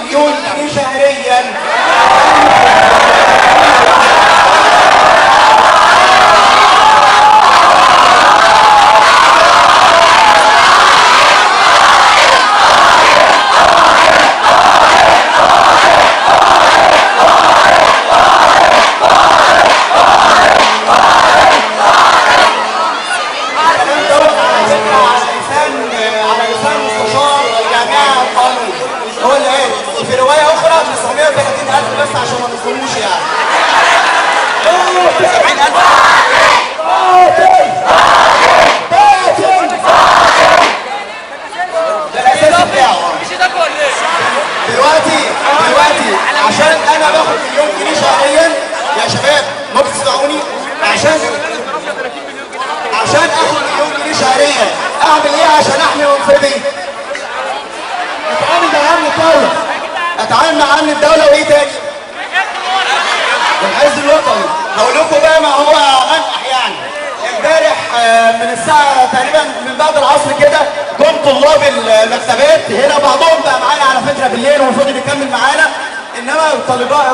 مليون جنيه شهريا. دلوقتي عشان انا باخد مليون جنيه شهريا يا شباب، ما بتسمعوني؟ عشان اخد مليون جنيه شهريا اعمل ايه عشان احمي منصبي؟ اتعامل مع امن الدولة، اتعامل مع امن الدولة وايه تاني؟ والحزب الوطني. هقول لكم بقى ما هو انقح يعني. امبارح من الساعة تقريبا من بعد العصر كده جم طلاب المكتبات هنا، بعضهم بقى معانا على فكرة بالليل والمفروض يكمل معانا، انما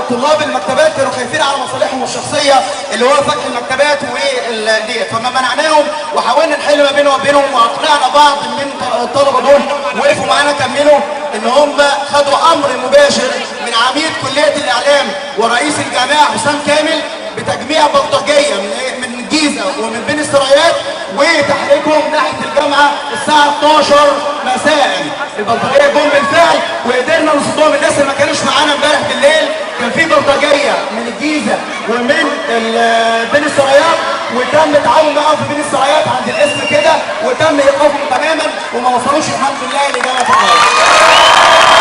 طلاب المكتبات كانوا خايفين على مصالحهم الشخصية اللي هو فتح المكتبات والديت، فما منعناهم وحاولنا نحل ما بينهم وبينهم، واقنعنا بعض من الطلبة دول وقفوا معانا كملوا ان هم خدوا امر مباشر من عميد كليه الاعلام ورئيس الجامعة حسام كامل بتجميع بلطجيه من الجيزة ومن بين السرايات وتحريكهم ناحية الجامعة الساعة 12 مساء. البلطجيه جم بالفعل وقدرنا نصدهم. الناس اللي ما كانوش معانا امبارح بالليل كان في بلطجيه من الجيزة ومن بين السرايات، وتم التعاون معاهم في بين السرايات عند الاسم كده، وتم ايقافهم تماما وما وصلوش الحمد لله لجامعة القاهرة.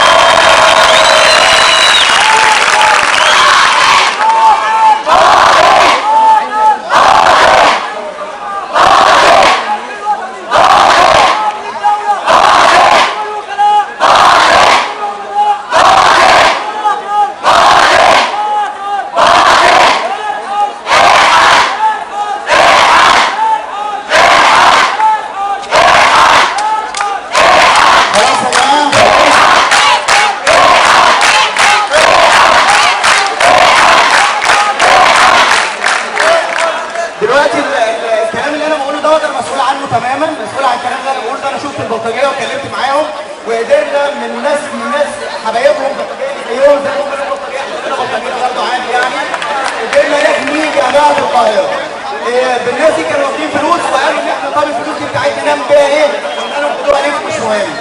دلوقتي الكلام اللي انا بقوله دوت انا مسؤول عنه تماما، مسؤول عن الكلام اللي انا بقوله ده. انا شفت البلطجيه واتكلمت معاهم وقدرنا من ناس حبايبهم بلطجيه زيهم زي ما هم بلطجيه، احنا بلطجيه برضه عادي يعني، قدرنا نحمي جامعه القاهرة. بالناس دي كانوا واخدين فلوس وقالوا ان احنا طب الفلوس دي بتاعتنا نعمل بيها ايه؟ قلنا لهم خدوها ليكم مش مهم،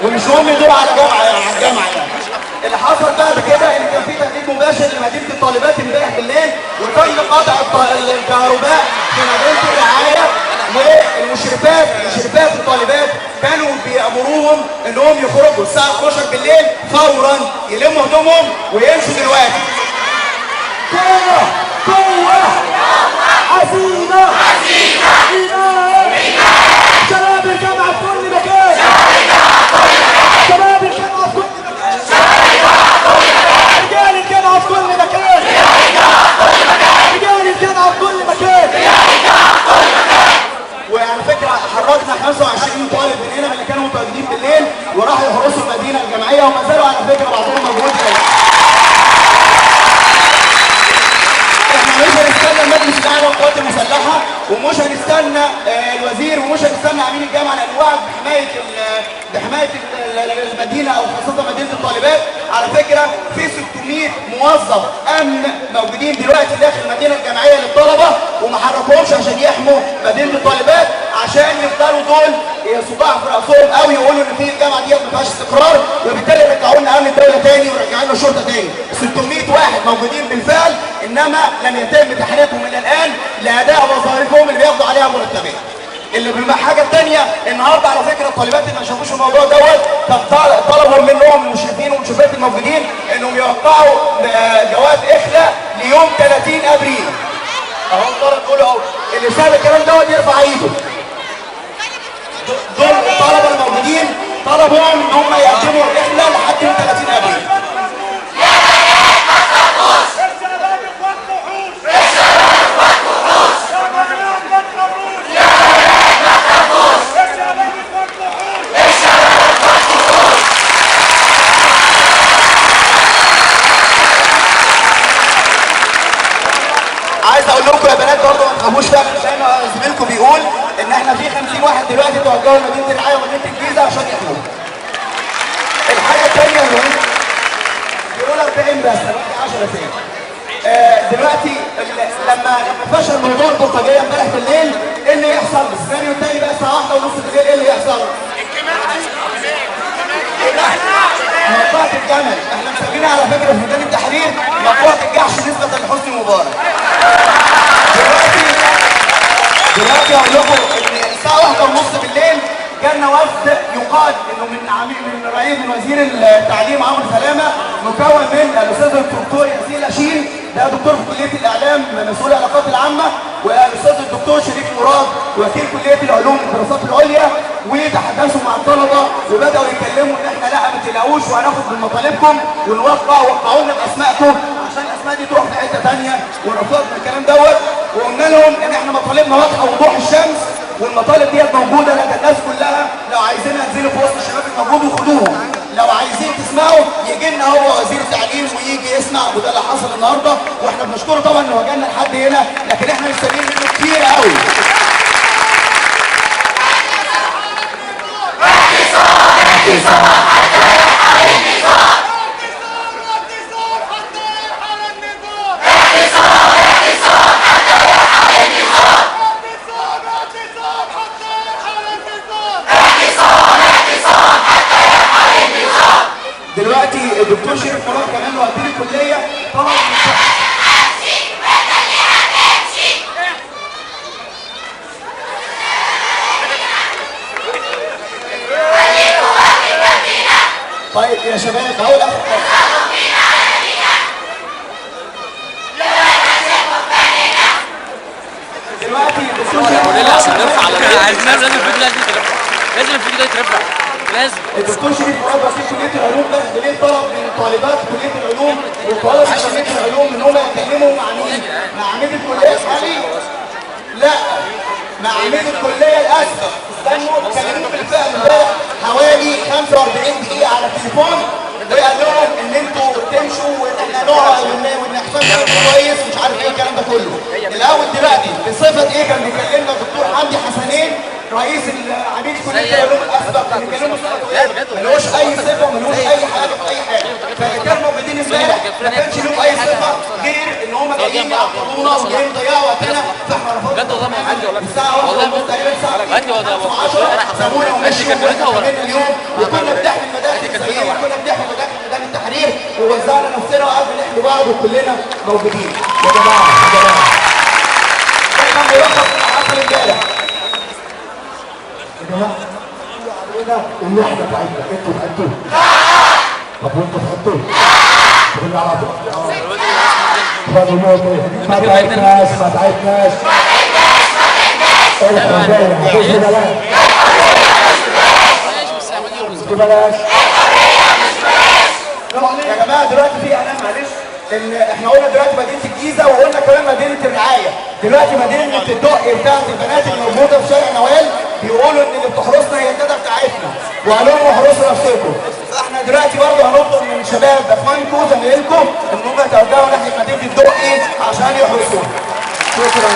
ومش مهم يدور على جامعه يعني على الجامعة يعني. اللي حصل بعد كده ان كان في تهديد مباشر لمدينة الطالبات امبارح بالليل، وتم قطع الكهرباء في مدينة الرعاية، والمشرفات مشرفات الطالبات كانوا بيأمروهم انهم يخرجوا الساعة 12 بالليل فورا، يلموا هدومهم ويمشوا دلوقتي. قوة قوة عزيمة عزيمة ايمان، شباب الجامعة في كل مكان، شباب الجامعة في كل مكان، رجال الجامعة في كل مكان، رجال الجامعة في كل مكان. وعلى فكرة حركنا 25 طالب من هنا من اللي كانوا متواجدين بالليل وراحوا يحرسوا المدينة الجامعية، وما زالوا على فكرة بعضهم موجود. احنا مش هنستنى المجلس الاعلى للقوات المسلحة، ومش هنستنى الوزير، ومش هنستنى امين الجامعة، لان وعد بحمايه المدينة او خاصة مدينة الطالبات. على فكرة في 600 موظف امن موجودين دلوقتي داخل المدينة الجامعية للطلبة وما حركوهمش عشان يحموا مدينة الطالبات، عشان يفضلوا دول صداع في راسهم قوي يقولوا ان في الجامعة دي ما فيهاش استقرار، وبالتالي رجعوا لنا امن الدولة تاني ورجعوا لنا شرطه تاني. 600 واحد موجودين بالفعل، انما لم يتم تحريكهم الى الان لاداء وظائفهم اللي بياخدوا عليها مرتبات. اللي بالحاجة الثانية النهارده على فكرة الطالبات اللي ما شافوش الموضوع دوت كان طلبوا منهم المشرفين والمشرفات الموجودين انهم يوقعوا جواب اخلاء ليوم 30 ابريل. اهو الطلبة بيقولوا اهو، اللي ساب الكلام دوت يرفع ايده. دول الطلبة الموجودين طلبوا ان هم يقدموا الاخلاء لحد يوم 30 ابريل. عايز اقول لكم يا بنات برضه ما تخافوش فعلا، زي ما زميلكم بيقول ان احنا في 50 واحد دلوقتي توجهوا لمدينة الرعاية ومدينة الجيزة عشان يحموهم. الحاجة الثانية المهمة بيقول 40 بس دلوقتي 10 تاني. دلوقتي لما فشل موضوع البلطجيه امبارح بالليل، ايه اللي يحصل؟ السيناريو الثاني بقى الساعة 1:30 بالليل، ايه اللي يحصل؟ مقطعة الجمل، احنا مسمينها على فكرة في ميدان التحرير مقطوعة الجحش نسبة لحسني مبارك. دلوقتي هقول لكم ان الساعة 1:30 بالليل جالنا وفد يقال انه من رئيس من وزير التعليم عمرو سلامه، مكون من الاستاذ الدكتور ياسين لاشين، ده دكتور في كليه الاعلام مسؤول العلاقات العامة، والاستاذ الدكتور شريف مراد وكيل كليه العلوم والدراسات العليا، وتحدثوا مع الطلبة وبداوا يتكلموا ان احنا لا ما تقلقوش وهناخد من مطالبكم ونوقع، وقعوا لنا باسمائكم عشان الاسماء دي تروح في حتة ثانية، ورفضنا الكلام دوت، وقلنا لهم ان احنا مطالبنا واضحة وضوح الشمس، والمطالب ديت موجودة لدى الناس كلها، لو عايزينها انزلوا في وسط الشباب الموجود وخدوهم، لو عايزين تسمعوا يجي لنا هو وزير التعليم ويجي يسمع، وده اللي حصل النهارده، واحنا بنشكره طبعا ان هو جالنا لحد هنا، لكن احنا مستنيين منه كتير قوي. دلوقتي الدكتور شريف مراد كمان وكيل الكلية طلب طيب يا شباب اهو اخر حاجة. دلوقتي الدكتور شريف لازم الفيديو ده يترفع، لازم الفيديو ده يترفع، لازم. الدكتور شريف مراد وكيل كليه العلوم امبارح بالليل طلب من طالبات كليه العلوم وطلبه كليه العلوم ان هم يتكلموا مع مين؟ مع عميد الكلية الحالي؟ لا، مع عميد الكلية الاسبق. استنوا، كلموه بالفعل امبارح حوالي 45 دقيقة على التليفون، وقال لهم ان انتوا تمشوا وان احنا نقعد وان حسام كويس ومش عارف ايه الكلام ده كله. الاول دلوقتي بصفة ايه كان بيكلمنا الدكتور حمدي حسنين رئيس عميد كليه العلوم الاسبق، كان بيكلمه صفته ايه؟ ملوش اي صفة وملوش اي حاجة في اي حاجة. فاللي كانوا موجودين امبارح ما كانش لهم اي صفة غير ان هم جايين يعطلونا وجايين يضيعوا وقتنا، فاحنا رفضنا. الساعة 1:30 تقريبا، الساعة 10 سابونا ومشيوا، واحنا كملنا اليوم، وكنا بنحمي المداخل الزينا، وكنا بنحمي مداخل ميدان التحرير، ووزعنا نفسنا وقعدنا نحمي بعض وكلنا موجودين. يا جماعة يا جماعة ده كان ملخص اللي حصل امبارح. يا جماعة علينا اللي احنا تعبنا، انتوا تعبتوا؟ طب وانتوا تعبتوا؟ طب اللي على طول ما تعبناش ما تعبناش ما تعبناش بلاش. يا جماعة دلوقتي في اعلان، معلش، ان احنا قلنا دلوقتي مدينة الجيزة وقلنا كمان مدينة الرعاية، دلوقتي مدينة الدقي بتاعت البنات الموجودة في شارع نوال بيقولوا ان اللي بتحرسنا هي الندى بتاعتنا، وقالوا لهم احرسوا نفسكم. فاحنا دلوقتي برضه هنطلب من شباب اخوانكم زمايلكم ان هم يتوجهوا ناحية مدينة الدقي عشان يحرسونا. شكرا.